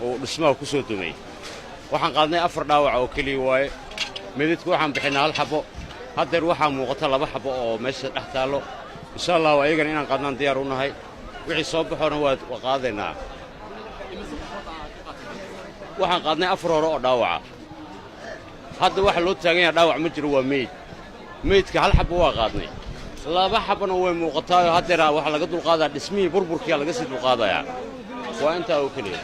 Uu dhismaha ku soo dumay. Waxaan qaadnay afar dhaawac oo keliya waaye. Meydadka waxaan bixinnaa hal xabbo. Haddeer waxaa muuqata laba xabbo oo meesha dhex taallo. Insha Allahu ayagana inaan qaadnaan diyaar u nahay. Wixii soo baxoona waa qaadaynaa. Waxaan qaadnay afar hore oo dhaawaca. Hadda waxa loo taagan yaha dhaawac ma jiro, waa meyd. Meydka hal xabbo waa qaadnay, laba xabbana way muuqataayoo haddeera waxaa laga dulqaadaa dhismihii burburkiia laga sii dulqaadayaa. Waa intaa oo keliya.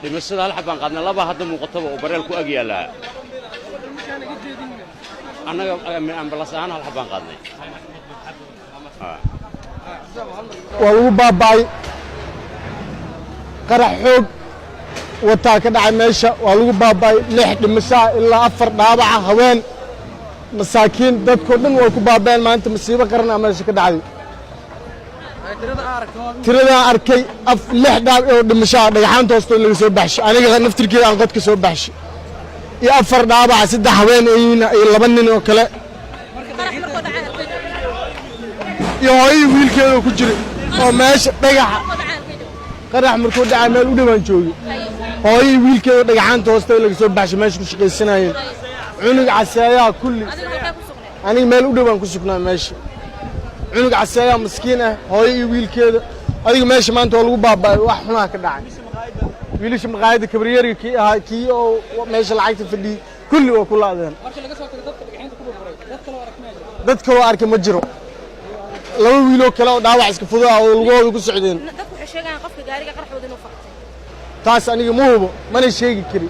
Dhimashada hal xabbaan qaadnay, laba hadda muuqataba oo bareel ku ag yaallaa. Annaga ambalaas ahaan hal xabbaan qaadnay. Waa lagu baaba'ay. Qarax xoog wataa ka dhacay meesha, waa lagu baaba'ay. Lix dhimashaa ilaa afar dhaawaca, haween, masaakiin, dadkoo dhan way ku baaba'een. Maanta masiibo qaran aa meesha ka dhacday. Tiradaan arkay af lix dhaaw oo dhimashaa dhagaxaanta hoostood laga soo baxshay, aniga naftirkeeda aan qodka soo baxshay, iyo afar dhaawaca, saddex haween ayiina iyo laba nin oo kale iyo hooyadii wiilkeeda ku jiray oo meesha dhagaxa. Qarax markuu dhacay meel u dhowaan joogay. Hooyadii wiilkeeda dhagaxaanta hoosteeda laga soo baxshay, meesha ku shaqaysanayeen, cunug caseeyaha kulli. Aniga meel u dhowaan ku sugnaa meesha. Cunug caseeyaha maskiin ah, hooyo iyo wiilkeeda. Adiga meesha maanta waa lagu baaba'ay, wax xunaa ka dhacay. Wiilasha maqaayadda kabaryeriga kii ahaa, kii oo meesha lacagta fadhiyey, kulli waa ku la'deen. Dad kaloo arkay ma jiro. Laba wiiloo kale oo dhaawac iska fudo ah oo lugahooda ku socdeen. Dadku waxay sheegayaan qofka gaariga qaraxooda inuu faktay. Taas aniga ma hubo, mana sheegi kari.